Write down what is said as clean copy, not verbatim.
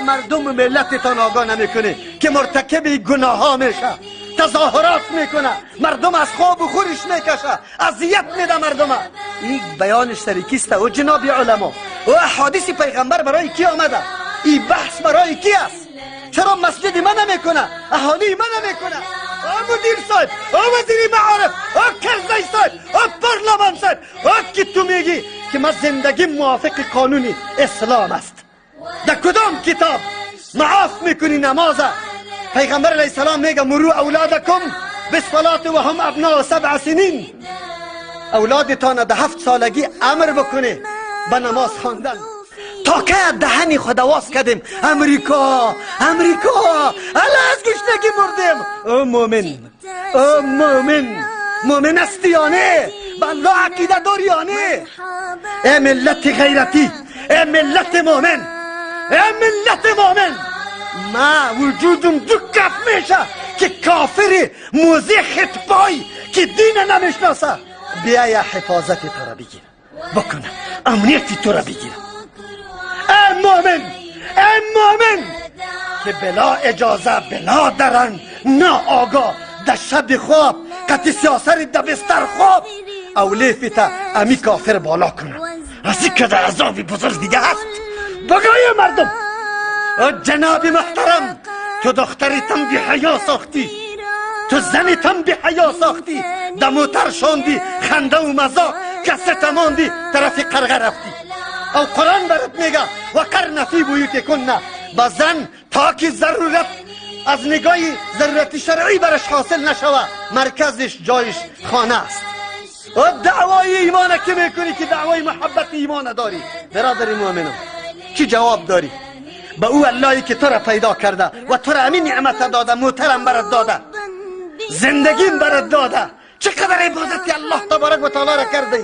مردم و ملتتان آگاه نمیکنی که مرتکب گناه ها میشه، تظاهرات میکنه، مردم از خواب و خورش میکشه، اذیت میده مردم. این بیانش سریکیست. و جناب علما و احادیث پیغمبر برای کی آمده؟ این بحث برای کی است؟ چرا مسجد من نمیکنه؟ اهالی من نمیکنه؟ او مدیر صاحب، او وزیر معارف، او کرزی صاحب، او پارلمان صاحب، او که تو میگی که من زندگی موافق قانون اسلام است، در کدام کتاب معاف میکنی نماز؟ پیغمبر علیه السلام میگه مرو اولادکم بالصلاة و هم ابناء 7 سنین. اولادتان در 7 سالگی امر بکنه به نماز خواندن. تا که دهنی خود واز کردیم امریکا امریکا، الا از گشنگی مردیم. او مؤمن، او مؤمن، مؤمن استی یا نه؟ به الله عقیده داری یا نه؟ ای ملت غیرتی، ای ملت مؤمن، ای ملت مؤمن، ما وجودم دو کف میشه که کافر موزه خطبای که دین نمیشناسه بیای حفاظت تو را بگیره بکنه، امنیت تو را بگیره. ای مؤمن، ای مؤمن که بلا اجازه، بلا درنگ، نه آگاه، در شب خواب قطع سیاسر در بستر خواب اولیفتا امی کافر بالا کنه. از این که در عذاب بزرگ دیگه هست. بگوی مردم، جناب محترم، تو دختریتم بی حیا ساختی، تو زنیتم بی حیا ساختی، دموتر شاندی، خنده و مزاق کسه تماندی، طرف قرغه رفتی. او قرآن برات میگه و قرن فی بیوتکن، با زن تا که ضرورت از نگاه ضرورت شرعی برش حاصل نشوه، مرکزش جایش خانه است. و دعوای ایمان که میکنی که دعوای محبت ایمان داری، برادر مؤمنم چی جواب داری به او اللهی که تو را پیدا کرده و تو را همین نعمت داده، موترم برات داده، زندگیم برات داده، چقدر عبادت الله تبارک و تعالی را کرده ای؟